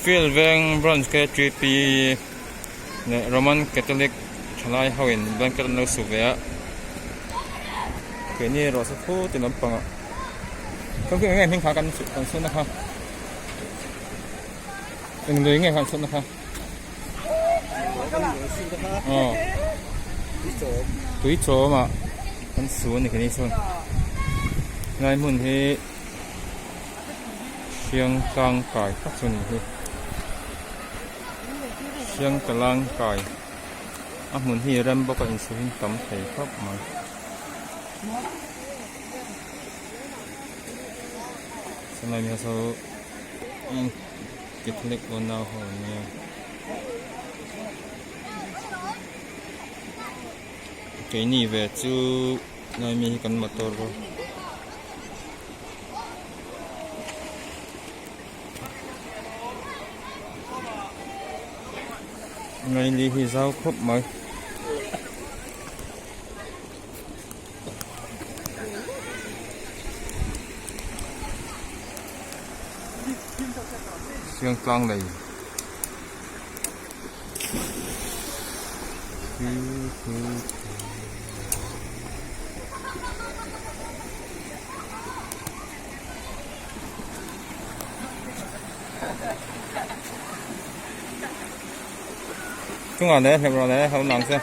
Field veng branch KTP leh Roman Catholic thalai ho in blanket an lo su ve a keini erawh chu phut in lampangah chuan khi eng nge hming kha kan kan suhna kha eng lui nge kan suhna kha aw tui chawm ah kan su a ni keini chuan helai hmun hi. Siang tlang kai tak chu a ni hi Siang tlang kai a hmun hi rem bawk a insuhin tam thei khawp mai. Chulai mi ho chu Catholic unau ho an nia. Keini ve chu lai mi hi kan motor. Ngaili hi zau khawp mai. Siang tlang lei. Chungah le hlep rawh le ho nang se.